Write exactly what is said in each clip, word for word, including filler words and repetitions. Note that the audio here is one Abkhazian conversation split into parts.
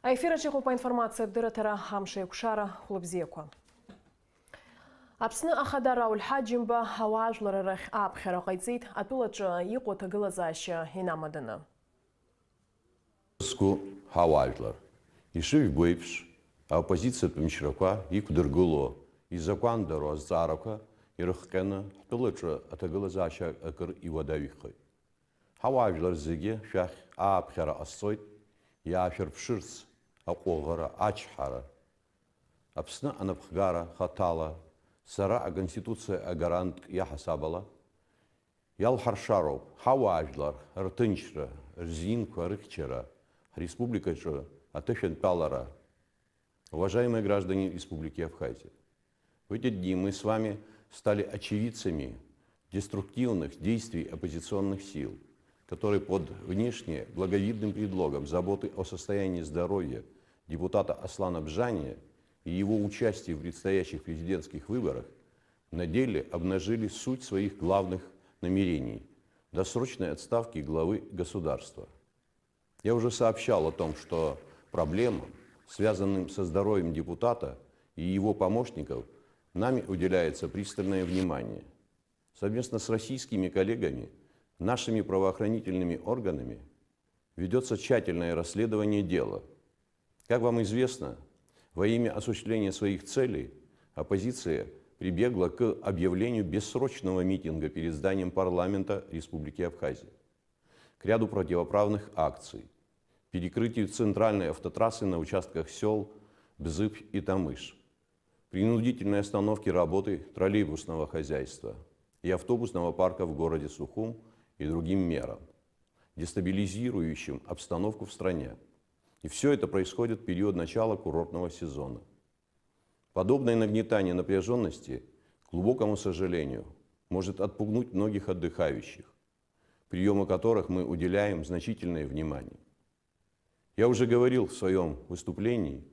Аефир аҿы иҟоуп аинформациатә дырраҭара «Амш еиқәшара», хәлыбзиақәа. Аԥсны Ахада Рауль Ҳаџьымба ауаажәлар рахь ааԥхьара ҟаиҵеит, атәылаҿы иҟоу аҭагылазаашьа инамаданы. Сгәы ҳауаажәлар, ишыжәбо еиԥш, аоппозициатә мчрақәа иқәдыргыло, изакәандароу азҵаарақәа ирыхҟьаны, ҳтәылаҿы аҭагылазаашьа акыр иуадаҩхеит. Ҳауаажәлар зегьы шәахь ааԥхьара ҟасҵоит, иаашәырԥшырц аҟәыӷара, ачҳара. Аԥсны анапхгара хаҭала, сара аконституциа агарантк иаҳасаб ала, иалҳаршароуп ҳауаажәлар рҭынчра, рзинқәа рыхьчара, ҳреспубликаҿы аҭышәантәалара. Уважаемые граждане Республики Абхазия, в эти дни мы с вами стали очевидцами деструктивных действий оппозиционных сил, которые под внешне благовидным предлогом заботы о состоянии здоровья депутата Аслана Бжания и его участия в предстоящих президентских выборах на деле обнажили суть своих главных намерений — досрочной отставки главы государства. Я уже сообщал о том, что проблемам, связанным со здоровьем депутата и его помощников, нами уделяется пристальное внимание. Совместно с российскими коллегами, нашими правоохранительными органами ведётся тщательное расследование дела. Как вам известно, во имя осуществления своих целей оппозиция прибегла к объявлению бессрочного митинга перед зданием парламента Республики Абхазия, к ряду противоправных акций, перекрытию центральной автотрассы на участках сёл Бзыб и Тамыш, принудительной остановке работы троллейбусного хозяйства и автобусного парка в городе Сухум и другим мерам, дестабилизирующим обстановку в стране. И всё это происходит в период начала курортного сезона. Подобное нагнетание напряжённости, к глубокому сожалению, может отпугнуть многих отдыхающих, приёму которых мы уделяем значительное внимание. Я уже говорил в своём выступлении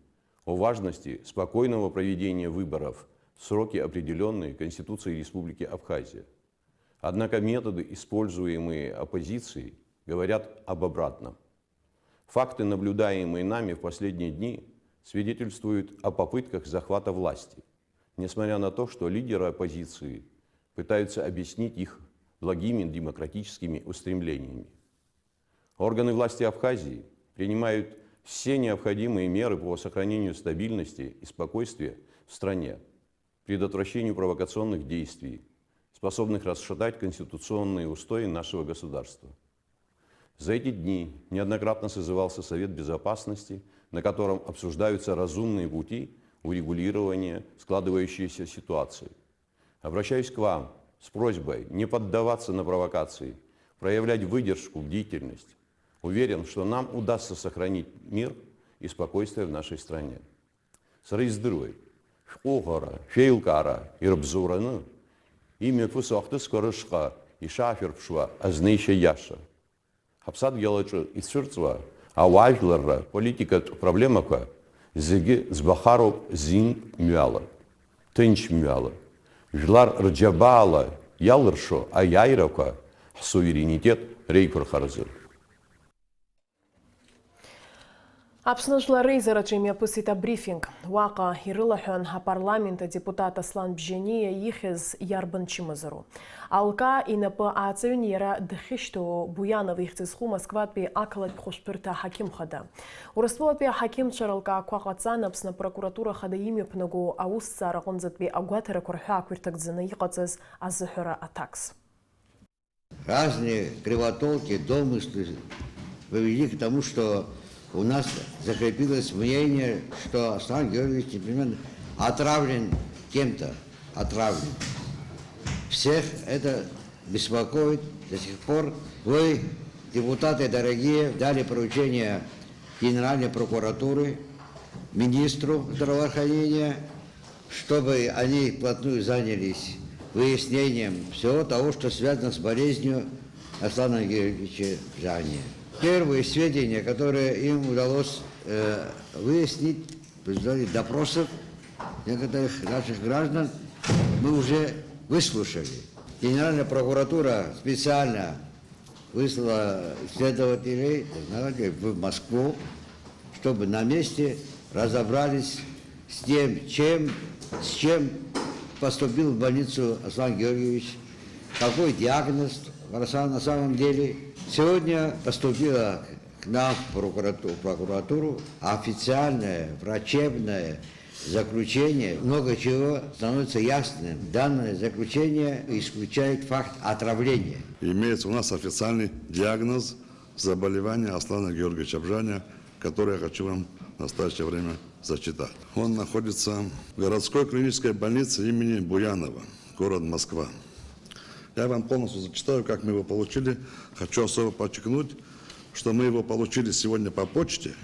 о важности спокойного проведения выборов в сроки, определённые Конституцией Республики Абхазия. Однако методы, используемые оппозицией, говорят об обратном. Факты, наблюдаемые нами в последние дни, свидетельствуют о попытках захвата власти, несмотря на то, что лидеры оппозиции пытаются объяснить их благими демократическими устремлениями. Органы власти Абхазии принимают все необходимые меры по сохранению стабильности и спокойствия в стране, предотвращению провокационных действий, способных расшатать конституционные устои нашего государства. За эти дни неоднократно созывался Совет Безопасности, на котором обсуждаются разумные пути урегулирования складывающейся ситуации. Обращаюсь к вам с просьбой не поддаваться на провокации, проявлять выдержку, бдительность. Уверен, что нам удастся сохранить мир и спокойствие в нашей стране. Сара издыруеит, шәҟәыӷара, шәеилкаара ирыбзоураны имҩаԥысуа ахҭысқәа рышҟа ишаашәырԥшуа азнеишьа иаша. Ҳаԥсадгьыл аҿы ицәырҵуа ауаажәларра политикатә проблемақәа зегьы ӡбахароуп зинтә мҩала, ҭынч мҩала, жәлар рџьабаала иалыршо аиааирақәа ҳсуверенитет реиқәырхаразы. Аԥсны Жәлар реизараҿы имҩаԥысит абрифинг. Уаҟа ирылаҳәан апарламент адепутат Аслан Бжьаниа ихьыз иарбан чымазароу. Алкаа инапы ааҵаҩын иара дахьышьҭоу Буианов ихьӡ зху Москватәи ақалақь хәышәтәырҭа аҳақьым хада. Урыстәылатәи аҳақьымцәа ралкаақәа ҟаҵан, Аԥсны апрокуратура хада имҩаԥнаго аусҭҵаара аҟынӡатәи агәаҭарақәа рҳәаақәа ирҭагӡаны иҟаҵаз азыҳәара аҭакс. Разные кривотолки, домыслы привели к тому, что у нас закрепилось мнение, что Аслан Георгиевич, например, отравлен кем-то, отравлен. Всех это беспокоит до сих пор. Вы, депутаты дорогие, дали поручение Генеральной прокуратуры, министру здравоохранения, чтобы они вплотную занялись выяснением всего того, что связано с болезнью Аслана Георгиевича Бжания. Первые сведения, которые им удалось, э, выяснить, в результате допросов некоторых наших граждан, мы уже выслушали. Генеральная прокуратура специально выслала следователей, дознавателей в Москву, чтобы на месте разобрались с тем, чем, с чем поступил в больницу Аслан Георгиевич, какой диагноз на самом деле. Сегодня поступило к нам в прокурату-, прокуратуру официальное врачебное заключение. Много чего становится ясным. Данное заключение исключает факт отравления. Имеется у нас официальный диагноз заболевания Аслана Георгиевича Абжаня, который я хочу вам в настоящее время зачитать. Он находится в городской клинической больнице имени Буянова, город Москва. Я вам полностью зачитаю, как мы его получили. Хочу особо подчеркнуть, что мы его получили сегодня по почте,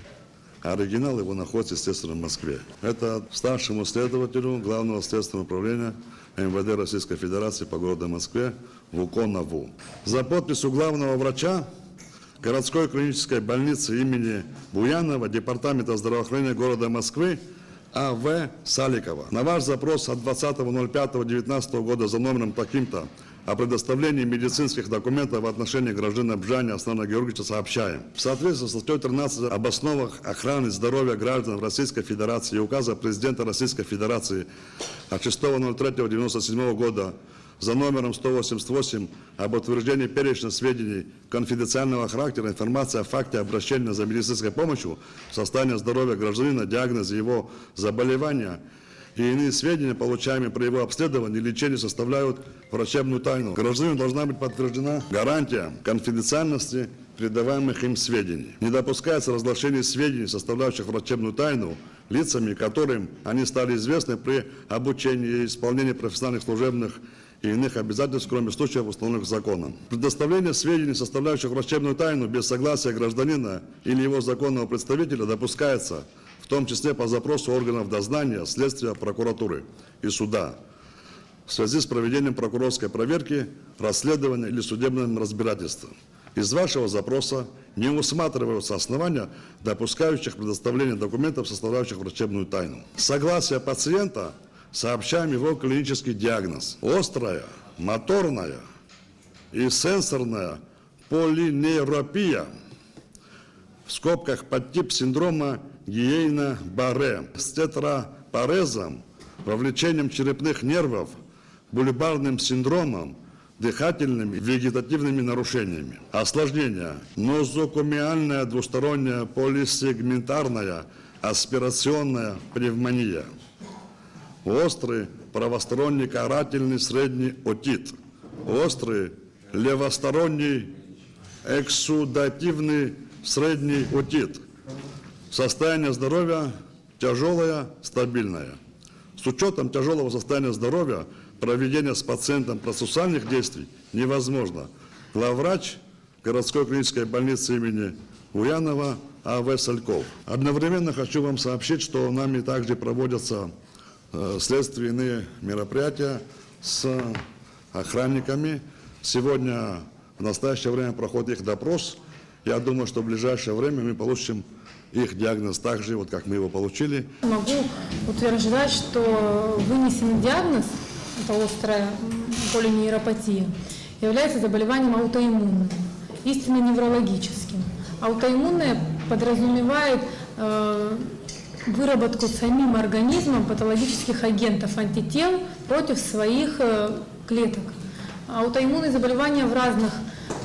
а оригинал его находится, естественно, в Москве. Это старшему следователю Главного следственного управления М В Д Российской Федерации по городу Москве Вуконову. За подписью главного врача городской клинической больницы имени Буянова Департамента здравоохранения города Москвы А В Саликова. На ваш запрос от двадцатого ноль пятого девятнадцатого года за номером таким-то о предоставлении медицинских документов в отношении гражданина Абжаня Аслана Георгиевича сообщаем. В соответствии со статьей тринадцать об основах охраны здоровья граждан Российской Федерации и указа президента Российской Федерации от шестого ноль третьего девяносто седьмого года за номером сто восемьдесят восемь об утверждении перечня сведений конфиденциального характера, информация о факте обращения за медицинской помощью в состоянии здоровья гражданина, диагнозе его заболевания и иные сведения, получаемые при его обследовании и лечении, составляют врачебную тайну. Гражданину должна быть подтверждена гарантия конфиденциальности передаваемых им сведений. Не допускается разглашение сведений, составляющих врачебную тайну, лицами, которым они стали известны при обучении и исполнении профессиональных, служебных и иных обязательств, кроме случаев, установленных законом. Предоставление сведений, составляющих врачебную тайну, без согласия гражданина или его законного представителя допускается, в том числе по запросу органов дознания, следствия, прокуратуры и суда, в связи с проведением прокурорской проверки, расследования или судебным разбирательством. Из вашего запроса не усматриваются основания, допускающих предоставление документов, составляющих врачебную тайну. Согласие пациента сообщаем его клинический диагноз: острая моторная и сенсорная полинейропия, в скобках подтип синдрома Гийейна-Барре, с тетрапарезом, вовлечением черепных нервов, бульбарным синдромом, дыхательными, вегетативными нарушениями. Осложнения: нозокомиальная двусторонняя полисегментарная аспирационная пневмония, острый правосторонний карательный средний отит, острый левосторонний эксудативный средний отит. Состояние здоровья тяжелое, стабильное. С учетом тяжелого состояния здоровья проведение с пациентом процессуальных действий невозможно. Главврач городской клинической больницы имени Буянова А В Сальков. Одновременно хочу вам сообщить, что нами также проводятся, э, следственные мероприятия с охранниками. Сегодня, в настоящее время, проходит их допрос. Я думаю, что в ближайшее время мы получим их диагноз так же, вот как мы его получили. Могу утверждать, что вынесенный диагноз, это острая, м, полинейропатия, является заболеванием аутоиммунным, истинно неврологическим. Аутоиммунное подразумевает, э, выработку самим организмом патологических агентов, антител против своих, э, клеток. Аутоиммунные заболевания в разных,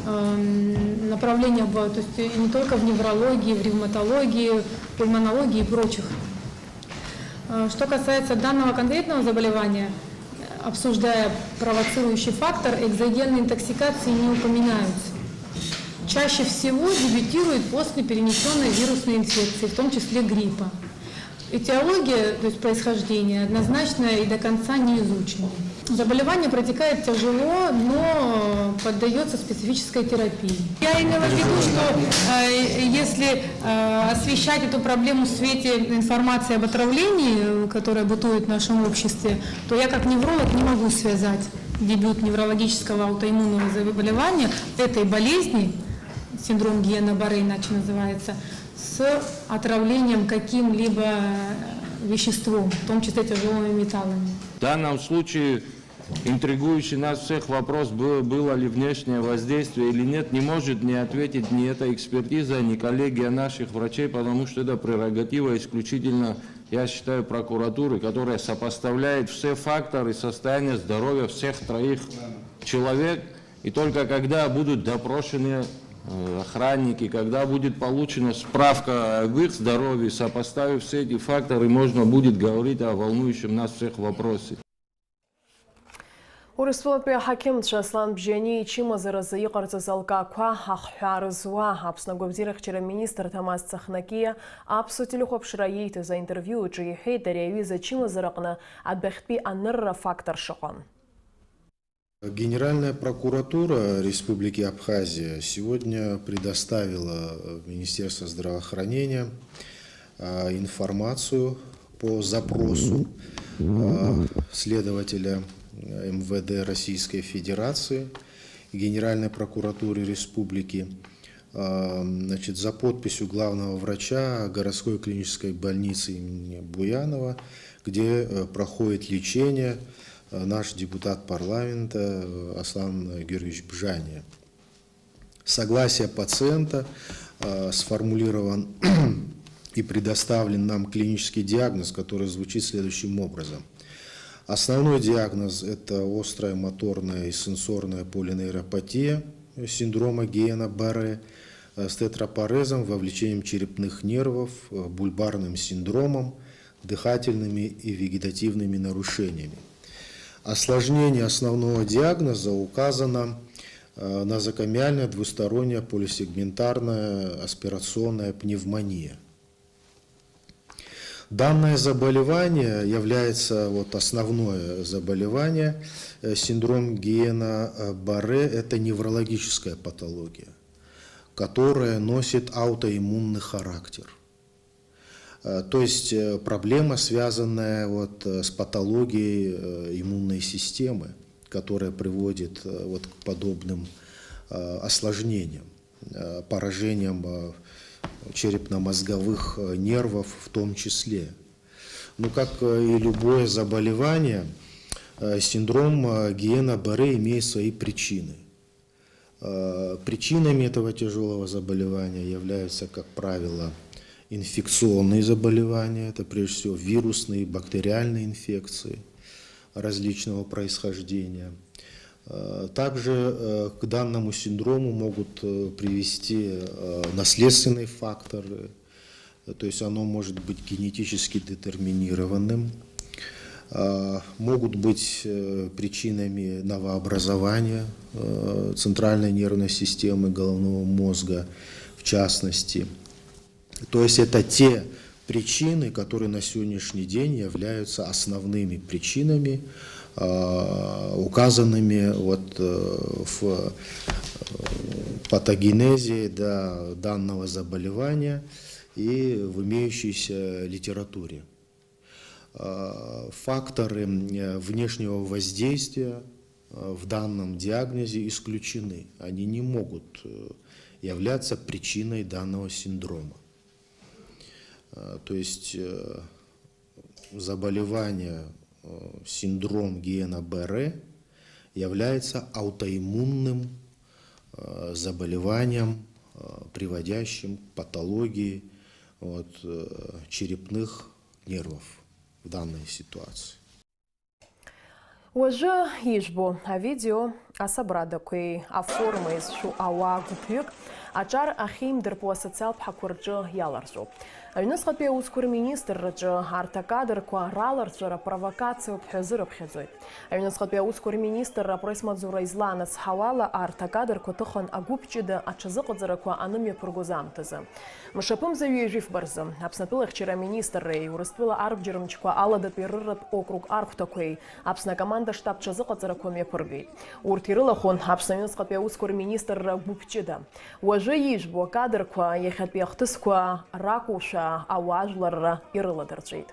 эм, направлениях бывают, то есть и не только в неврологии, в ревматологии, пульмонологии и прочих. Э, что касается данного конкретного заболевания, обсуждая провоцирующий фактор, экзогенные интоксикации не упоминаются. Чаще всего дебютирует после перенесенной вирусной инфекции, в том числе гриппа. Этиология, то есть происхождение, однозначно и до конца не изучено. Заболевание протекает тяжело, но поддается специфической терапии. Я имела в виду, что, э, если, э, освещать эту проблему в свете информации об отравлении, э, которая бытует в нашем обществе, то я как невролог не могу связать дебют неврологического аутоиммунного заболевания этой болезни, синдром Гиена-Барре иначе называется, с отравлением каким-либо веществом, в том числе тяжелыми металлами. В данном случае Интригующий нас всех вопрос, бы- было ли внешнее воздействие или нет, не может не ответить ни эта экспертиза, ни коллегия наших врачей, потому что это прерогатива исключительно, я считаю, прокуратуры, которая сопоставляет все факторы состояния здоровья всех троих человек. И только когда будут допрошены э, охранники, когда будет получена справка об их здоровье, сопоставив все эти факторы, можно будет говорить о волнующем нас всех вопросе. Урыстәылатәи аҳақьымцәа Аслан Бжьаниа ичымазаразы иҟарҵаз алкаақәа ахҳәаа рызуа Аԥсны агәабзиарахьчара аминистр Ҭамаз Цахнакиа Аԥсуа телехәаԥшра ииҭаз аинтервиу аҿы иҳәеит, ари аҩыза ачымазараҟны адәахьтәи анырра афактор шыҟам. Генеральная прокуратура Республики Абхазия сегодня предоставила в Министерство здравоохранения а, информацию по запросу а, следователя МВД Российской Федерации Генеральной прокуратуре республики а, значит, за подписью главного врача городской клинической больницы имени Буянова, где э, проходит лечение э, наш депутат парламента э, Аслан Георгиевич Бжания. Согласие пациента э, сформулирован и предоставлен нам клинический диагноз, который звучит следующим образом. Основной диагноз – это острая моторная и сенсорная полинейропатия синдрома Гиена-Барре с тетрапорезом, вовлечением черепных нервов, бульбарным синдромом, дыхательными и вегетативными нарушениями. Осложнение основного диагноза указано назокомиальная двусторонняя полисегментарная аспирационная пневмония. Данное заболевание является вот основное заболевание. Синдром Гиена-Барре – это неврологическая патология, которая носит аутоиммунный характер. То есть проблема, связанная вот с патологией иммунной системы, которая приводит вот к подобным осложнениям, поражениям черепно-мозговых нервов в том числе. Ну, как и любое заболевание, синдром Гиена-Барре имеет свои причины. Причинами этого тяжелого заболевания являются, как правило, инфекционные заболевания, это прежде всего вирусные, бактериальные инфекции различного происхождения. Также к данному синдрому могут привести наследственные факторы, то есть оно может быть генетически детерминированным. Могут быть причинами новообразования центральной нервной системы, головного мозга в частности. То есть это те причины, которые на сегодняшний день являются основными причинами, указанными вот в патогенезе данного заболевания и в имеющейся литературе. Факторы внешнего воздействия в данном диагнозе исключены. Они не могут являться причиной данного синдрома. То есть заболевание, синдром Гиена-Барре является аутоиммунным заболеванием, приводящим к патологии вот, черепных нервов в данной ситуации. Уажәы ижәбо авидео асабрадақәеи аформеи зшәу ауаа гәыԥҩык аҿар ахьеимдырпуа асоциалтә ҳақәа рҿы иаларҵәоуп. Аҩныҵҟатәи аусқәа рминистрраҿы арҭ акадрқәа раларҵәара провокациоуп ҳәа азырыԥхьаӡоит. Аҩныҵҟатәи аусқәа рминистрра апресс-маҵзура излаанацҳауала, арҭ акадрқәа ҭыхын агәыԥ ҷыда аҽазыҟаҵарақәа анымҩаԥыргоз аамҭазы. Мшаԥымза ҩажәи фба рзы Аԥснатәыла ахьчара аминистрреи Урыстәыла арбџьармчқәа аладатәи рырратә округ архәҭақәеи Аԥсны акоманда штаб ҽазыҟаҵарақәа мҩаԥыргеит. Урҭ ирылахәын Аԥсны аҩныҵҟатәи аусқәа рминистрра гәыԥ ҷыда. Уажәы ижәбо акадрқәа иахьатәи ахҭысқәа ракәушәа ауаажәларра ирыладырҵәеит.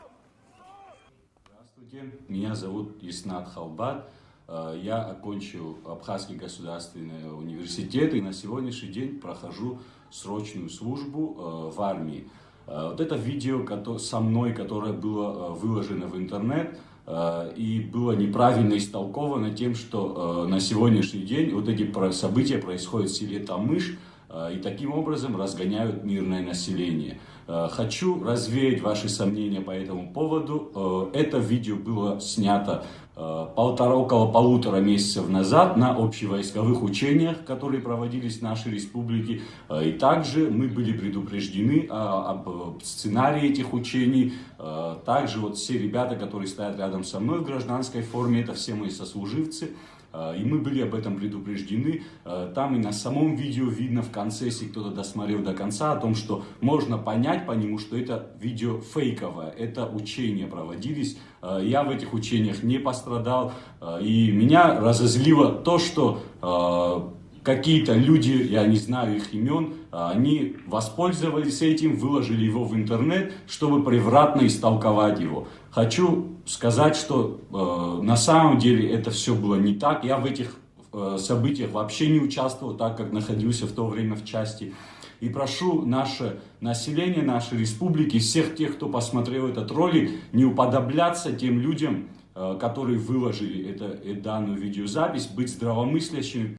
Здравствуйте, меня зовут Иснат Халбат. Э, Я окончил Абхазский государственный университет и на сегодняшний день прохожу срочную службу э, в армии. Э, Вот это видео кото- со мной, которое было э, выложено в интернет э, и было неправильно истолковано тем, что э, на сегодняшний день вот эти про- события происходят в селе Тамыш э, и таким образом разгоняют мирное население. Э, Хочу развеять ваши сомнения по этому поводу. Э, Это видео было снято э, полтора, около полутора месяцев назад на общевойсковых учениях, которые проводились в нашей республике. Э, И также мы были предупреждены о- об э, сценарии этих учений. Э, Также вот все ребята, которые стоят рядом со мной в гражданской форме, это все мои сослуживцы. Э, И мы были об этом предупреждены. Э, Там и на самом видео видно в конце, если кто-то досмотрел до конца, о том, что можно понять по нему, что это видео фейковое, это учения проводились. Э, Я в этих учениях не пострадал. Э, И меня разозлило то, что э, какие-то люди, я не знаю их имен, э, они воспользовались этим, выложили его в интернет, чтобы превратно истолковать его. Хочу сказать, что э, на самом деле это все было не так. Я в этих э, событиях вообще не участвовал, так как находился в то время в части. И прошу наше население, нашей республики, всех тех, кто посмотрел этот ролик, не уподобляться тем людям, э, которые выложили это, э, данную видеозапись, быть здравомыслящими.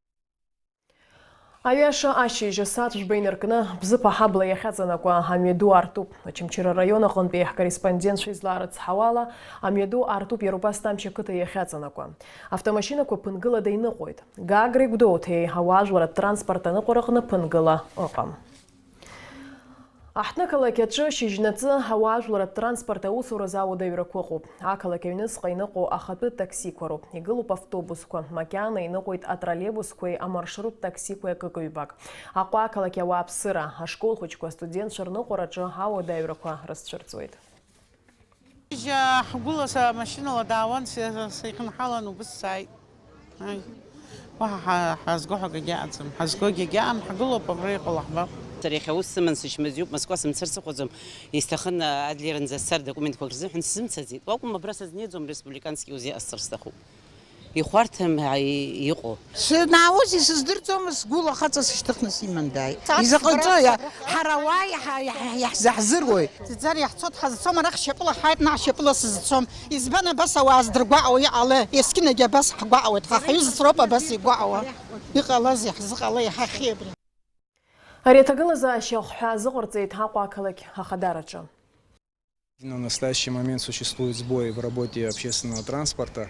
Аҩаша ашьыжь асааҭ жәба инаркны Бзыԥ аҳабла иахьаҵанакуа амҩаду аартуп. Очамчыра араион аҟынтәи ҳкорреспондентцәа излаарыцҳауала, амҩаду аартуп иара убас Тамшь ақыҭа иахьаҵанакуа. Автомашьынақәа ԥынгылада иныҟәоит. Гагреи Гәдоуҭеи ауаажәларратә транспорт аныҟәараҟны ԥынгыла ыҟам. Аҳҭнықалақь аҿы шьыжьнаҵы ауаажәларратә транспорт аусуразы ауадаҩрақәа ыҟоуп. Ақалақь аҩныҵҟа иныҟәо ахатәы таксиқәа роуп. Игылоуп автобусқәа, макьана иныҟәоит атроллейбусқәеи амаршрут таксиқәеи акык-ҩбак. Аҟәа ақалақь ауааԥсыра, ашкол хәыҷқәа астудентцәа рныҟәараҿы ауадаҩрақәа рызцәырҵуеит. Ижьа ҳгәыла са машьынала даауан, сеихьынҳалан убыс сааит. Уаҳа ҳазго ҳәа акгьы аӡам. Ҳазгогьы агьаам, ҳгылоуп абра иҟало ҳбап. Сара иахьа аус сыман сышьмазиуп, Москва сымцар сыҟаӡам. Исҭахын Адлеранӡа сцар документқәак рзыҳәан, сзымцаӡеит. Уакәым абра сызнеиӡом, республикански иузеиҟасҵар сҭахуп. Ихәарҭам иҟоу. Санаауаз исыздырӡомызт, сгәыла хаҵа сышьҭыхны симан дааит. Изаҟаҵои, ҳара уааи иаҳзаҳзыруеи? Ӡара иаҳцо дҳазцом, арахь шьапыла ҳааит, наҟ шьапыла сызцом. Избан абас ауаа здыргәаҟуа иҟалеи? Есқьынагьы абас ҳгәаҟуеит, ҳа ҳҩызцәа роуп абас игәаҟуа. Иҟалазеи, ҳзыҟалеи, иҳахьи абри? Ари аҭагылазаашьа ахәҳәа азыҟарҵеит Аҟәа ақалақь ахадараҿы. На настоящий момент существуют сбои в работе общественного транспорта.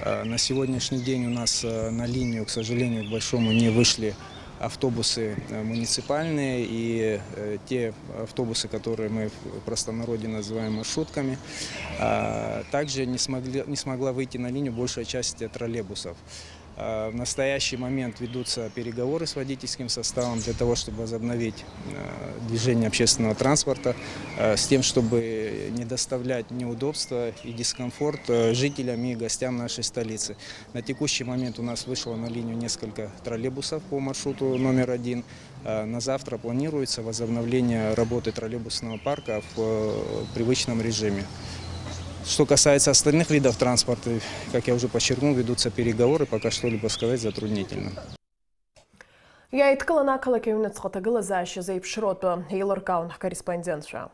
Э, На сегодняшний день у нас э, на линию, к сожалению, к большому, не вышли автобусы э, муниципальные и э, те автобусы, которые мы в простонародье называем маршрутками. А, Также не смогли, не смогла выйти на линию большая часть троллейбусов. А, В настоящий момент ведутся переговоры с водительским составом для того, чтобы возобновить э, движение общественного транспорта, э, с тем, чтобы не доставлять неудобства и дискомфорт э, жителям и гостям нашей столицы. На текущий момент у нас вышло на линию несколько троллейбусов по маршруту номер один. Э, На завтра планируется возобновление работы троллейбусного парка в э, привычном режиме. Что касается остальных видов транспорта, как я уже подчеркнул, ведутся переговоры, пока что-либо сказать затруднительно. Иааидкылан ақалақь аҩныҵҟа аҭагылазаашьа зеиԥшроу атәы еилыркаауан ҳкорреспондентцәа.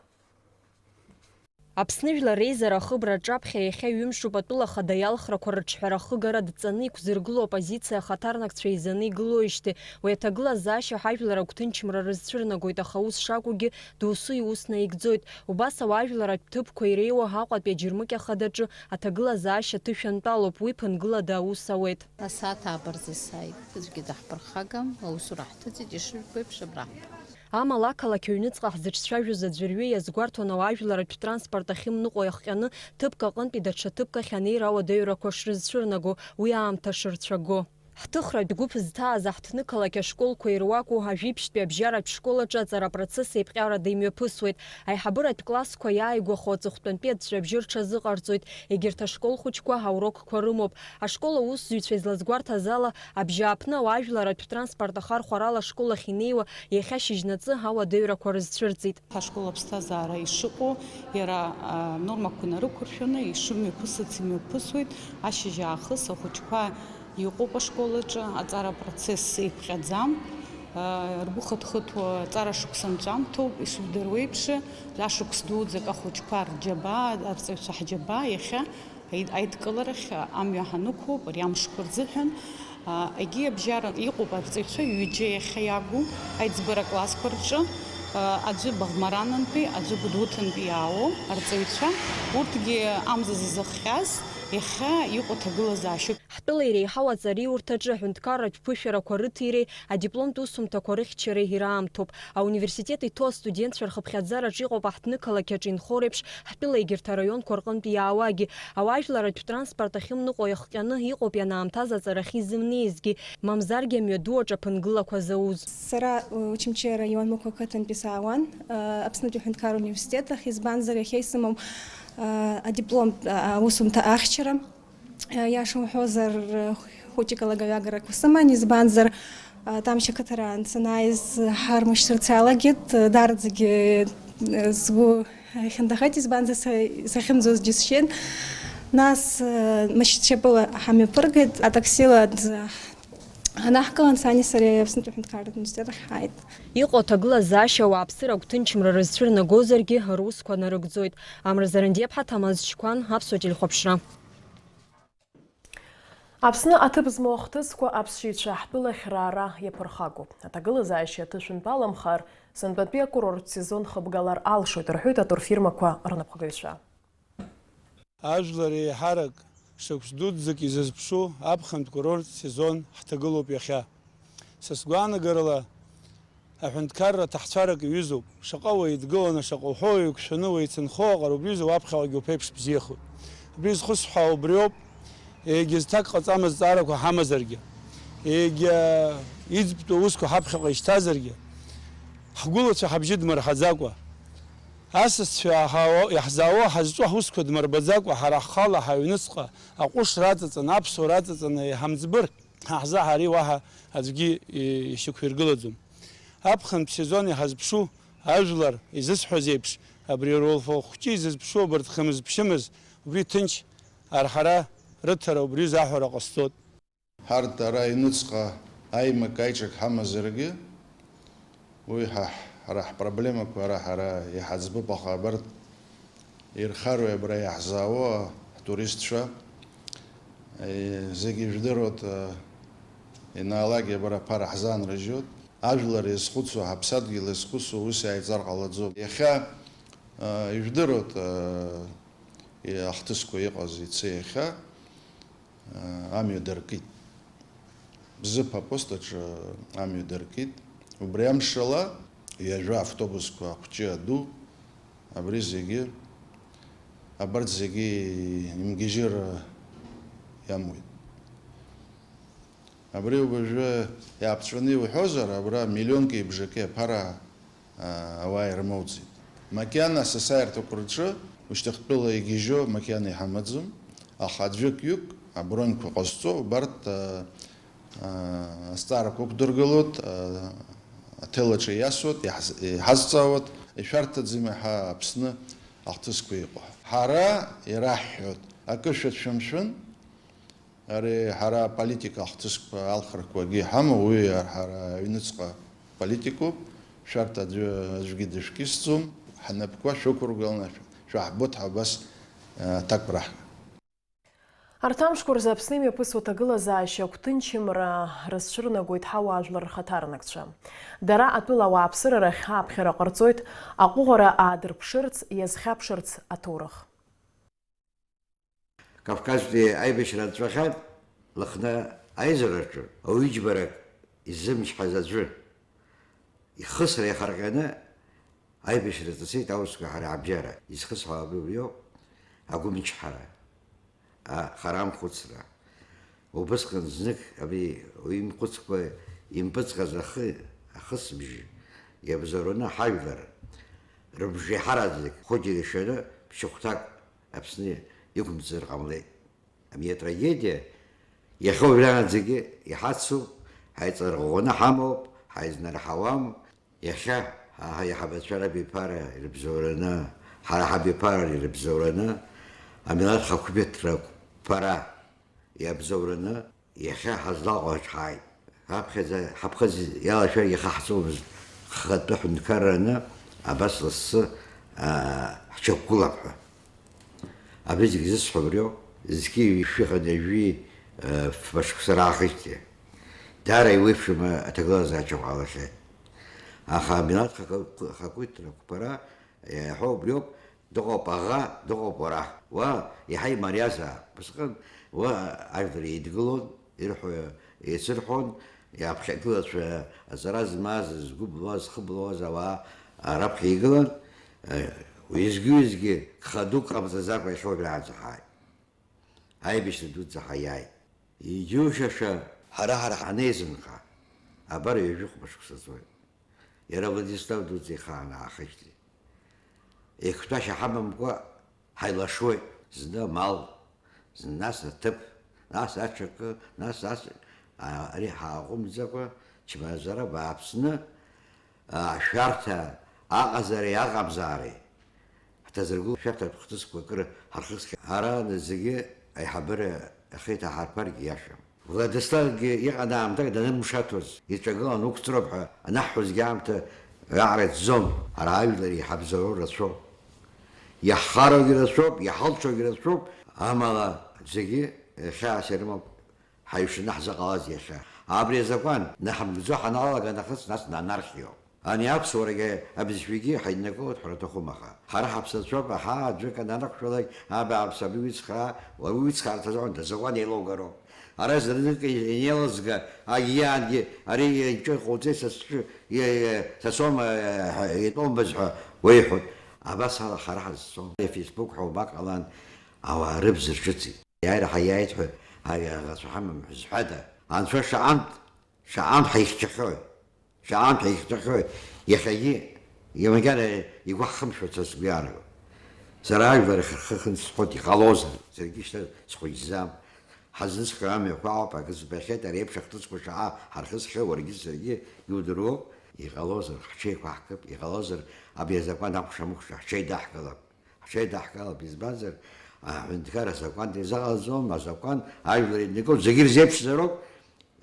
Аԥсны Жәлар Реизара ахыбра аҿаԥхьа иахьа ҩымшуп атәыла ахада иалхрақәа рыҿҳәара ахыгара адҵаны иқәзыргыло аоппозициа ахаҭарнакцәа еизаны игылоижьҭеи. Уи аҭагылазаашьа ҳажәлар агәҭынчымра рызцәырнагоит, аха ус шакәугьы досу иус наигӡоит. Убас ауаажәларратә ҭыԥқәа иреиуоу Аҟәатәи аџьармыкьа хадаҿы аҭагылазаашьа ҭышәантәалоуп, уи ԥынгылада аус ауеит. Асааҭ ааба рзы сааит, аӡәгьы даҳԥырхагам, аусура ҳҭыҵит, ишыжәбо еиԥш абра ҳтәоуп. Амала ақалақь аҩныҵҟа ҳзыҿцәажәоз аӡәырҩы иазгәарҭон ауаажәларатә транспорт ахьымныҟәо иахҟьаны ҭыԥк аҟынтәи даҽа ҭыԥк ахь анеира ауадаҩрақәа шрызцәырнаго, уи аамҭа шырцәаго. Ҳҭыхратә гәыԥ зҭааз аҳҭнықалақь ашколқәа ируаку ажәибжьтәи абжьаратә школ аҿы аҵара апроцесс еиԥҟьарада имҩаԥысуеит. Аиҳабыратә классқәа иааигәахо аҵыхәтәантәи аҵәҵәабжьы рҽазыҟарҵоит. Егьырҭ ашкол хәыҷқәа аурокқәа рымоуп. Ашкол аусзуҩцәа излазгәарҭаз ала, абжьааԥны ауаажәларратә транспорт ахархәарала ашкол ахь инеиуа иахьа шьыжьнаҵы ауадаҩрақәа рызцәырҵит. Ҳашкол аԥсҭазаара ишыҟоу, иара анормақәа нарықәыршәаны ишымҩаԥысыц имҩаԥысуеит. Ашьыжь аахыс ахәыҷқәа иҟоуп ашкол аҿы, аҵара апроцесс еиԥҟьаӡам. Ргәы хыҭхыҭуа аҵара шықәса анҵәамҭоуп, ишыжәдыруа еиԥш, жәашықәс дуӡӡак ахәыҷқәа рџьабаа, арҵаҩцәа ҳџьабаа иахьа аид-, аидкыларахь амҩа ҳанықәуп, ари амшқәа рзыҳәан. Егьи абжьара иҟоуп арҵаҩцәа ҩыџьа иахьа иагу аиҵбара классқәа рҿы, аӡәы Баӷмаранантәи, аӡәы Гәдоуҭантәи иаауоу арҵаҩцәа, урҭгьы амза зазыхҟьаз иахьа иҟоу аҭагылазаашьоуп. Ҳтәыла иреиҳау аҵариурҭаҿы аҳәынҭқарратә ԥышәарақәа рыҭиреи адипломтә усумҭақәа рыхьчареи ираамҭоуп. Ауниверситет иҭоу астудентцәа рхыԥхьаӡараҿы иҟоуп аҳҭнықалақь аҿы инхо реиԥш, ҳтәыла егьырҭ араионқәа рҟынтә иаауагьы. Ауаажәларратә транспорт ахьымныҟәо иахҟьаны иҟоуп ианаамҭаз аҵарахьы изымнеизгьы, мамзаргьы амҩаду аҿы аԥынгылақәа зауз. Сара, э, Очамчыра араион Мықә ақыҭантәи саауан, э, Аԥснытәи аҳәынҭқарра университет ахь, избанзар, иахьа исымоу, э, адиплом, э, аусумҭа ахьчара. Иаша уҳәозар, хәыҷык алагаҩагарақәа сыман, избанзар, Тамшь ақыҭараан санааиз ҳармышьҭырц иалагеит, даараӡагьы сгәы хьанҭахеит, избанзар, са сахьынӡоз џьысшьеит. Нас машьынатәыла ҳамҩаԥыргеит, атаксила анаҳкылан, сани сареи Аԥснытәи аҳәынҭқарратә университет ахь ҳааит. Иҟоу аҭагылазаашьа ауааԥсыра агәҭынчымра рызцәырнагозаргьы, русқәа нарыгӡоит. Амра Зарандиаԥҳа, Ҭамаз Чқәан, Аԥсуа телехәаԥшра. Аԥсны аҭыԥ змоу ахҭысқәа аԥсшьаҩцәа ҳтәылахь раара иаԥырхагоуп. Аҭагылазаашьа аҭышәынтә аламхар, сынтәатәи акурорттә сезон хыбгалар алшоит, рҳәоит атурфирмақәа рнапхгаҩцәа. Ажәлар еиҳарак шықәс дуӡӡак изызԥшу аԥхынтә курорттә сезон ҳҭагылоуп иахьа. Са сгәаанагарала, аҳәынҭқарра аҭаҳцәарак иҩызоуп. Шаҟа уаҩ дгыланы, шаҟа уҳәоу еиқәшәаны уеицынхо аҟара убри изы уаԥхьаҟагьы уԥеиԥш бзиахоит. Абри зхысҳәаау убриоуп, егьа зҭак ҟаҵамыз ҵаарақәа ҳамазаргьы, егьа иӡбтәу аусқәа ҳаԥхьаҟа ишьҭазаргьы, ҳгәылацәа ҳабжьы дмырҳаӡакәа, асасцәа иаҳауа-, иаҳзаауа ҳазҿу ҳусқәа дмырбаӡакәа, ҳара ҳхала ҳаҩныҵҟа аҟәыш раҵаҵаны, аԥсуа раҵаҵаны иҳамӡбыр, ҳа ҳзы ари уаҳа аӡәгьы ишьақәиргылаӡом. Аԥхынтә сезон иҳазԥшу ажәлар изысҳәаз еиԥш, абри Рулфо хәҷы изызԥшу абарҭ хымыз-ԥшьымыз, убри ҭынч арҳара рыҭара убри заҳәара ҟасҵоит. Ҳарҭ ара аҩныҵҟа аимак-аиҿак ҳамазаргьы, уи ҳа, ҳара ҳпроблемақәа ара ҳара иҳаӡбуп, аха абарҭ ирхароуи абра иаҳзаауа ҳтуристцәа, е, зегьы ижәдыруеит, е, ианаалак абра аԥара ҳзаанрыжьуеит. Ажәлар иазхәыцуа, ҳаԥсадгьыл иазхәыцуа ус иааиҵар ҟалаӡом. Иахьа, е, ижәдыруеит, е, ахҭысқәа иҟаз иацы иахьа. Амҩа дыркит. Бзыԥ апост аҿы амҩа дыркит. Убри амшала ҩажәа автобусқәа ахәҷы аду, абри зегьы, абарҭ зегьы имгьежьыр иамуит. Абри уажәы иааԥҵәаны иуҳәозар, абра миллионки бжаки аԥара а, ауаа ирымоуӡеит. Макьана асасааирҭақәа рҿы ушьҭахьтәыла игьежьу макьана иҳамаӡам, аха аӡәык-ҩык аброньқәа ҟазҵо убарҭ, а, а, азҵаарақәа ықәдыргылоит, а, аҭел аҿы иасуеит, иаҳз-, иҳазҵаауеит, ишәарҭаӡами ҳа Аԥсны ахҭысқәа иҟоу? Ҳара ираҳҳәоит, акы шәацәымшәан, Ари ҳара аполитика ахҭысқәа алхрақәагьы иҳамоу, уи ҳара аҩныҵҟа политикоуп. Шәарҭ аӡәы, аӡәгьы дышәкьысӡом, ҳнапқәа шәықәыргыланы шәаҳбоит ҳәа абас, э, аҭак раҳ-. Арҭ амшқәа рзы Аԥсны имҩаԥысуа аҭагылазаашьа агәҭынчымра рызцәырнагоит ҳауаажәлар рхаҭарнакцәа. Дара атәыла ауааԥсыра рахь ааԥхьара ҟарҵоит, аҟәыӷара аадырԥшырц, иазхьаԥшырц аҭоурых. Кавказтәи аибашьра анҵәахьан, Лыхны аизараҿы ауаҩы џьбарак иззымчҳаз аӡәы, ихысра иахарҟьаны аибашьра ҵысит аурысқәа ҳара ҳабжьара. Изхысҳәаауа абри убриоуп, агәымчҳара, ахарамхәыцра. Убысҟан знык абри уимхәыцкәа импыҵҟаз ахы, ахысбжьы иабзоураны ҳажәлар рыбжеиҳараӡак хәыҷы ишаны ԥшьыхәҭак Аԥсны иқәымҵыр ҟамлеит. Абри атрагедиа иахьа уажәраанӡагьы иҳацуп, ҳаиҵарӷәӷәаны ҳамоуп, ҳаизнарҳауам. Иахьа ҳа ҳаиҳабацәа рабиԥара ирыбзоураны, ҳара ҳабиԥара ирыбзоураны, амилаҭ хақәиҭрақәа иабзоураны, иахьа ҳазлаҟоу ҳаит. Аԥхьаӡа ҳаԥхыӡ иалашәар иахаҳҵомызт, хатәы ҳәынҭқарраны абас лассы, аа, ҳҽақәгылап ҳәа. Абри зегь зысҳәо убриоуп, зқьи жәшәи хынҩажәи, э, фба шықәса раахижьҭеи. Даара еиуеиԥшым аҭагылазаашьа ҟалахьеит. Аха амилаҭ хаку-, хақәиҭрақәа ра иаҳәо убриоуп, дыҟоуп аӷа, дыҟоуп уара. Уа иаҳа имариазаап. Усҟан уа ажәлар еидгылон, ирҳәо еицырҳәон, иааԥхьагылацәа аҵара змаз, згәы былуаз, зхы былуаз ауаа раԥхьа игылан, уеизгьы-уеизгьы гха дук ҟамҵаӡакәа иахьа уажәраанӡа ҳааит. Аибашьра дуӡӡа ҳаиааит. Иџьушьаша ҳара-ҳара ҳанеизынха, абар ҩажәи хәба шықәса ҵуеит. Иара Владислав дуӡӡа ихаан аахижьҭеит. Еиқәтәашьа ҳамамкәа ҳаилашуеит, зны амал, зны нас аҭыԥ, нас аҽакы, нас ас, а, ари ҳааҟәымҵӡакәа, чмазара бааԥсны, а, ашәарҭа аҟазареи аҟамзаареи ҳҭазыргыло шәарҭатә хҭысқәа акыр ҳархысхьеит. Ара зегьы аиҳабыра ахы иҭаҳарԥаргьы иашам. Владиславгьы иҟан аамҭак данымшаҭоз, иҿагылан уқәҵроуп ҳәа анаҳҳәозгьы аамҭа раҟара иҭӡом, ҳара ажәлар иҳабзоуроу рацәоуп. Иаҳхароугьы рацәоуп, иҳалшогьы рацәоуп, амала зегьы хьаас ирымоуп, ҳаиҩшаны ҳзыҟалаз иахьа. Абри азакәан наҳамгӡо ҳаналага нахыс, нас нанархиоуп. Ани аԥсуарагьы абызшәагьы ҳаиднакылоит ҳәа рҭахума аха? Ҳара ҳаԥсацәоуп, аҳа, аӡәык ананақәшәалак, абааԥс, абри уицхраа, уара уицхраарц азакәан, азакәан еилоугароуп. Ара знык инеилазга, агьиаангьы ари ианҿы иҟоуҵеит, са сцәы, иа-, иа-, са соума, э, итәоумбаз ҳәа уеиҳәоит. Абас ала ҳара ҳазцом. Фейсбук ҳәа убак ҟалан, ауаа рыбз рҿыцит. Иааира ҳаиааит ҳәа, ари аӷацәа ҳамам ҳәа зҳәада? Анцәа шаҟантә Шаҟантә ҳаихьчахьои, шаҟантә ҳаихьчахьои, иахьагьы, макьана игәы ҳхымшәац сгәы иаанагоит. Сара ажәлар рхы хынсхоит, иҟалозар, саргьы шьҭа схәыҷӡам. Ҳазныцәҟьо амҩақәа ауп, акы збахьеит, ари еиԥш ахҭысқәа шаҟа ҳархысхьоу уаргьы саргьы иудыруоуп, иҟалозар, ҳҽеиқәаҳкып, иҟалозар, абри азакәан акәша-мыкәша ҳҽеидаҳкылап. Ҳҽеидаҳкылап, избанзар, аҳәынҭқар азакәан дизаҟаҵом, азакәан ажәлар еиднакылоит, зегьы ирзеиԥшзароуп,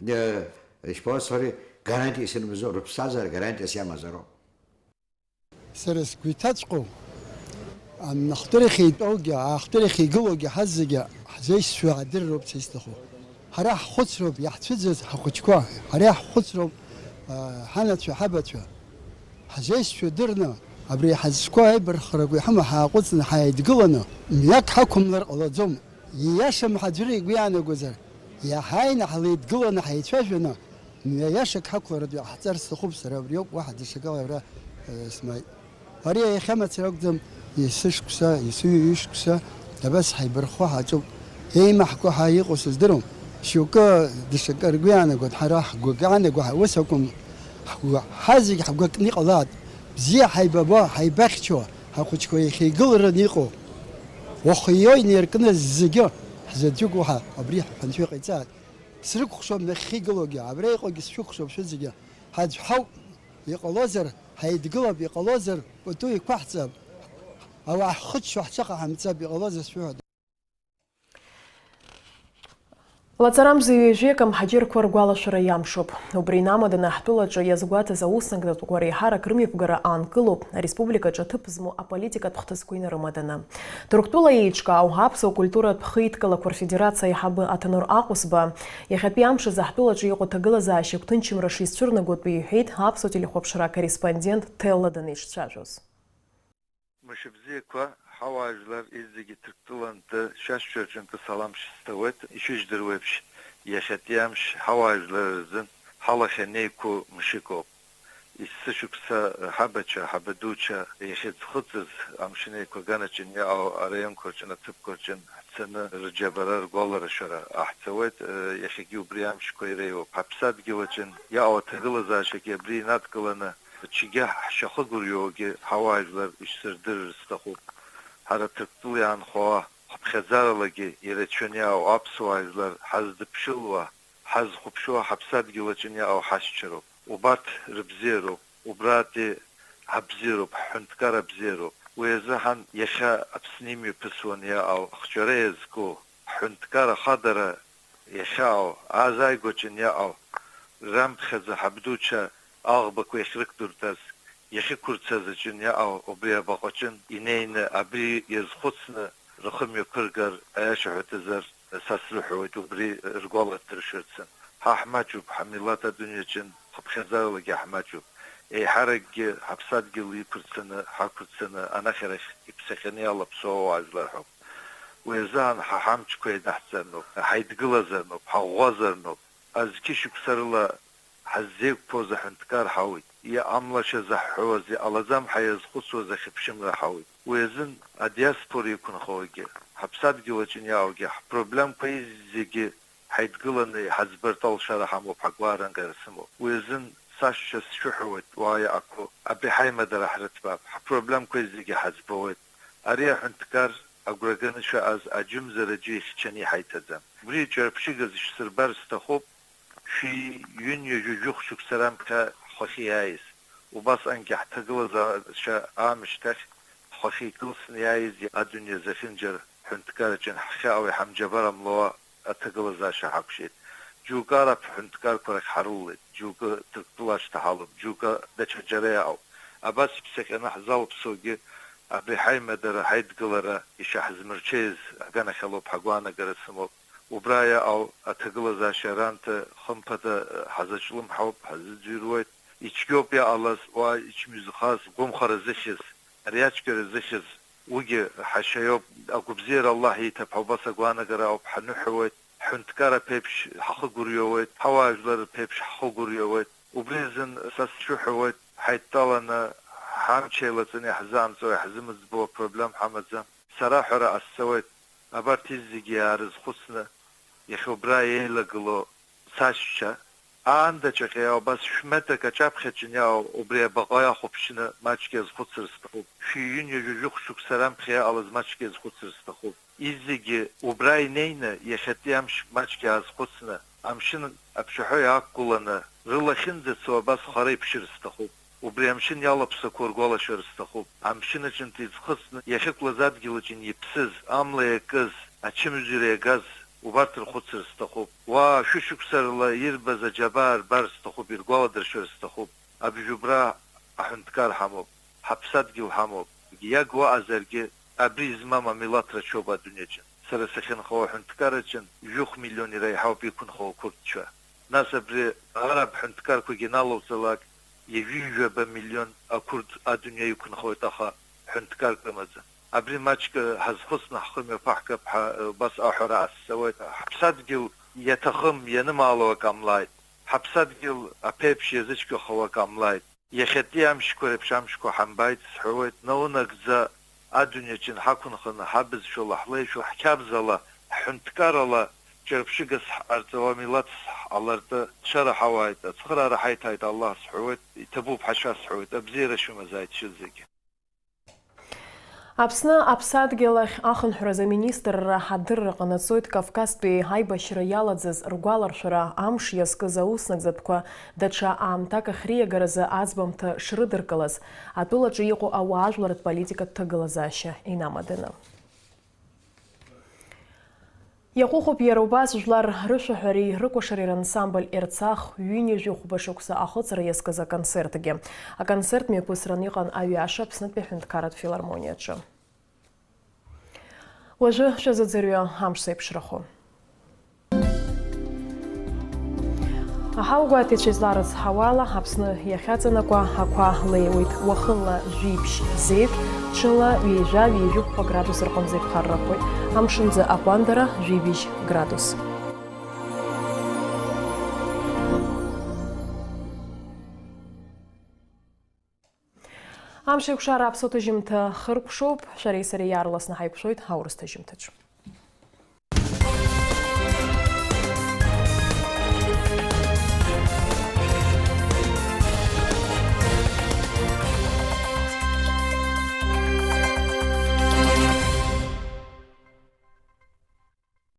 э, ишԥауасҳәари, гарантиас ирымазо, рыԥсҭазаара гарантиас иамазароуп. Сара сгәы иҭаҵәҟьоу, анахтәырахь итәоугьы, аахтәырахь игылоугьы ҳазегьы ҳзеишьцәа адырроуп са исҭаху. Ҳара ҳхәыцроуп иаҳцәыӡыз ҳахәыҷқәа, ҳара иаҳхәыцроуп, а, ҳанацәа, ҳабацәа. Ҳзеишьцәа дырны, абри ҳазқәа аибархрақәа иҳамоу ҳааҟәыҵны ҳааидгыланы, мҩак ҳақәымлар ҟалаӡом. Ииашам ҳәа аӡәыр игәы иаанагозар, иаҳа инаҳлеидгыланы ҳаицәажәаны, мҩа иашак ҳақәларатәы иҟаҳҵар сҭахуп сара, абри ауп, уаҳа даҽакала ара, э, смааит. Ари иахьа мацара акәӡам, есышықәса, есыҩ-ҩышықәса абас ҳаибарххо ҳаҿуп. Еимаҳкуа ҳәа иҟоу сыздыруам. Шьоукы даҽакы ргәы иаанагоит, ҳара ҳгәы иаанаго ус акәым. Ҳгәы, ҳазегь ҳгәы акны иҟалааит. Бзиа ҳаибабо, ҳаибахьчо, ҳахәыҷқәа иахьеигылараны иҟоу. Уахио инеиркны зегьы ҳзаҵәык уаҳа абри ҳанцәа иҟаиҵааит. Срыкәхшоуп нахьхьи игылоугьы, абра иҟоугьы сшәыкәхшоуп шәызегьы. Ҳаӡә ҳауп, иҟалозар, ҳаидгылап, иҟалозар, пату еиқәаҳҵап. Ауаа ҳхыччо ҳцәа ҟаҳамҵап, иҟалозар сшәыҳәа. Лаҵарамза ҩажәи акы амҳаџьырқәа ргәалашәара иамшуп. Убри инамаданы ҳтәылаҿы иазгәаҭаз ауснагӡатәқәа реиҳарак рымҩаԥгара аанкылоуп ареспубликаҿы аҭыԥ змоу аполитикатә хҭысқәа инарымаданы. Ҭырқәтәыла еиҿкаау аԥсуа культуратә хеидкылақәа рфедерациа аиҳабы Аҭанур Аҟәысба, иахьатәи амш азы ҳтәылаҿы иҟоу аҭагылазаашьа гәҭынчымра шизцәырнагоу атәы иҳәеит аԥсуа телехәаԥшра акорреспондент Ҭелла данеиҿцәажәоз. Мшыбзиақәа, ҳауаажәлар изегьы Ҭырқәтәылантәи шәашәа рҿынтәи салам шәысҭауеит. Ишәыжәдыруеиԥш, иахьатәи амш ҳауаажәлар рзын ҳалахь анеиқәу мшык ауп. Есышықәса ҳабацәа, ҳабадуцәа иахьыӡхыҵыз амшын еиқәырган аҿы иҟоу араионқәа рҿы, аҭыԥқәа рҿы ҳцаны рџьабара, ргәаларшәара ҟаҳҵауеит. Иахьагьы убри амшқәа иреиуоуп. Ҳаԥсадгьыл аҿы иҟоу аҭагылазаашьагьы абри инадкыланы, ҽыгьы ҳшьахыгәырҩогьы ҳауаажәлар ишәсырдырыр сҭахуп. Ҳара Ҭырқәтәыла иаанхауа, ҳаԥхьаӡаралагьы ирацәаны иҟоу аԥсуаа жәлар ҳаздыԥшылауа, ҳазхәаԥшуа ҳаԥсадгьыл аҿы иҟоу ҳашьцәа роуп. Убарҭ рыбзиароуп, убратәи ҳабзиароуп, ҳҳәынҭқарра бзиароуп. Уи азыҳәан иахьа Аԥсны имҩаԥысуан иҟоу ахәҷара иазку, ҳҳәынҭқарра ахадара иахьаау, азааигәаҿы иҟоу, Раԥхьаӡа ҳабдуцәа аӷбақәа иахьрықәдыртәаз, иахьықәырцаз аҿын иаҟоу убри абаҟа аҿын инеины абри иазхәыцны рхы мҩаԥыргар аиаша ҳәа ҭазар, са срыҳәоит убри ргәаларҭаршәырцын. Ҳа ҳмаҷуп, ҳамилаҭ адунеиаҿын хыԥхьаӡаралагьы ҳмаҷуп. Еиҳаракгьы ҳаԥсадгьыл иқәырцаны, ҳақәырцаны анахь-арахь иԥсахьаны иалаԥсоу ауаажәлар ҳауп. Уи азыҳәан ҳа ҳамчқәа ианаҳҵарноуп, ҳаидгылазарноуп, ҳаӷәӷәазарноуп. Азқьышықәса рыла ҳаззеиқәԥоз аҳәынҭқар ҳауит, иҟамлашьа заҳҳәауаз, иҟалаӡам ҳәа иазхәыцуаз ахьыԥшымра ҳауит. Уи азын адиаспора иқәынхауагьы, ҳаԥсадгьыл аҿы иаауагьы, ҳпроблемқәа зегьы ҳаидгыланы иҳаӡбартә алшара ҳамоуп, ҳагәаанагара сымоуп. Уи азын сашьцәа сшәыҳәауеит, уа иҟақәоу абри ҳаимадара ҳрыҭбаап, ҳпроблемқәа зегьы ҳаӡбауеит. Ари аҳәынҭқар агәра ганы шәаҟаз аџьымзараҿы ихьчаны иҳаиҭаӡам. Убри ҿырԥшыгас ишәсырбар сҭахуп, шәи ҩынҩажәи жәохә шықәса раԥхьа ҳхахьы иааиз, убасҟангьы ҳҭагылазаашьа аамышьҭахь ҳхахьы икылсны иааиз адунеи зехьынџьар ҳәынҭқарраҿы ҳхьаауеи ҳамџьабар амлоуа аҭагылазаашьа ҳақәшәеит. Џьоукы араԥ ҳәынҭқарқәа рахь ҳарылалеит, џьоукы Ҭырқәтәыла ашҭа ҳалоуп, џьоукы даҽаџьара иаауп. Абас иԥсахьаны ҳзалаԥсоугьы абри ҳаимадара, ҳаидгылара ишаҳзмырҽеиз аганахьалоуп ҳәа агәаанагара сымоуп. Убра иаау аҭагылазаашьа аранҭы хымԥада ҳазаҿлымҳауп, ҳазыӡырҩуеит. Ицәгьоуп иҟалаз, уа ичмҩызхаз, гәымхара зыхьыз, ари ацәгьара зыхьыз, уигьы ҳашьа иоуп. Агәабзиара Аллаҳ иҭап ҳәа убас агәаанагара ауп, ҳаныҳәауеит, ҳҳәынҭқар аԥеиԥш ҳахы гәырҩауеит, ҳауаажәлар рԥеиԥш ҳхы гәырҩауеит. Убри азын са сшәыҳәауеит, ҳаидтәаланы, ҳамч еилаҵаны иаҳзаамҵуа, иаҳзымыӡбуа проблем ҳамаӡам. Сара аҳәара ҟасҵауеит, абарҭ зегьы иаарызхәыцны, иахьа убра еилагылоу сашьцәа, аанда ҵәаҟьа иаау, абас шәметак аҿаԥхьаҿы иаау, убри абаҟа иахәаԥшны маҷк иазхәыцыр сҭахуп. Шәи ҩынҩажәи жәохә шықәса раԥхьа иҟалаз маҷк иазхәыцыр сҭахуп. Изегьы убра инеины, иахьатәи амш маҷк иаазхәыцны, амшын аԥшаҳәа иаақәгыланы, рыла ахьынӡацо абас хара иԥшыр сҭахуп. Убри амшын иалаԥсақәо ргәалашәар сҭахуп. Амшын аҿынтә иӡхыҵны иахьықәлаз адгьыл аҿы ианыԥсыз, амла иакыз, ачымазара иагаз, убарҭ рхәыцыр сҭахуп. Уа, шәышықәса рыла ирбаз аџьабаа рбар сҭахуп, иргәаладыршәар сҭахуп. Абжьубра аҳәынҭқар ҳамоуп, ҳаԥсадгьыл ҳамоуп. Иагу аҟазаргьы, абри измам амилаҭ рацәоуп адунеиаҿы. Сара сахьынхо аҳәынҭқар аҿы жәохә миллион иреиҳауп иқәынхо ақәырдцәа. Нас абри араб ҳәынҭқарқәагьы налоуҵалак, ҩажәи жәаба миллион ақәырд адунеи иқәынхоит, аха ҳәынҭқарк рымаӡам. Абри маҷк ҳазхәыцны ҳхы мҩаԥаҳгап ҳәа убас аҳәара ҟасҵауеит. Ҳаԥсадгьыл иаҭахым, ианымаало ак ҟамлааит. Ҳаԥсадгьыл аԥеиԥш иазыцәгьахауа ак ҟамлааит. Иахьатәи амшқәа реиԥш амшқәа ҳамбааит сҳәауеит, наунагӡа адунеи аҿы ҳақәынханы, ҳабызшәала, ҳлеишәа, ҳқьабзала, ҳҳәынҭқарала ҿырԥшыгас ҳҟарҵауа, милаҭс ҳҟалартә ҳцәа раҳауааит, ацхыраара ҳаиҭааит, Аллаҳ сҳәауеит, иҭабуп ҳәа шәасҳәауеит, абзиара шәымазааит шәызегьы. Аԥсны аԥсадгьыл ахь ахынҳәразы аминистрра адырра ҟанаҵоит Кавказтәи аибашьра иалаӡыз ргәаларшәара амш иазкыз аус нагӡатәқәа даҽа аамҭак ахьриагаразы аӡбамҭа шрыдыркылаз, атәылаҿы иҟоу ауаажәларратә политикатә ҭагылазаашьа инамаданы. Иаҟәыхуп иара убас жәлар рышәаҳәареи рыкәашареи рансамбль Ерцах ҩынҩажәи хәба шықәса ахыҵра иазкыз аконцертгьы. Аконцерт мҩаԥысран иҟан аҩаша Аԥснытәи аҳәынҭқарратә филармониаҿы. Уажәы шәазыӡырҩы амш зеиԥшрахо. Аҳауагәаҭаҩцәа изларыцҳауала, Аԥсны иахьаҵанакуа ақәа леиуеит, уахынла жәибжь зеиԥш, ҽынла ҩажәа-ҩажәихәба градус рҟынӡа иԥхаррахоит, амшынӡы акәандара жәибжь градус. Амшеикәшара аԥсуа ҭыжьымҭа хыркәшоуп, шәареи сареи иаарласны ҳаиқәшәоит аурыс ҭыжьымҭаҿы.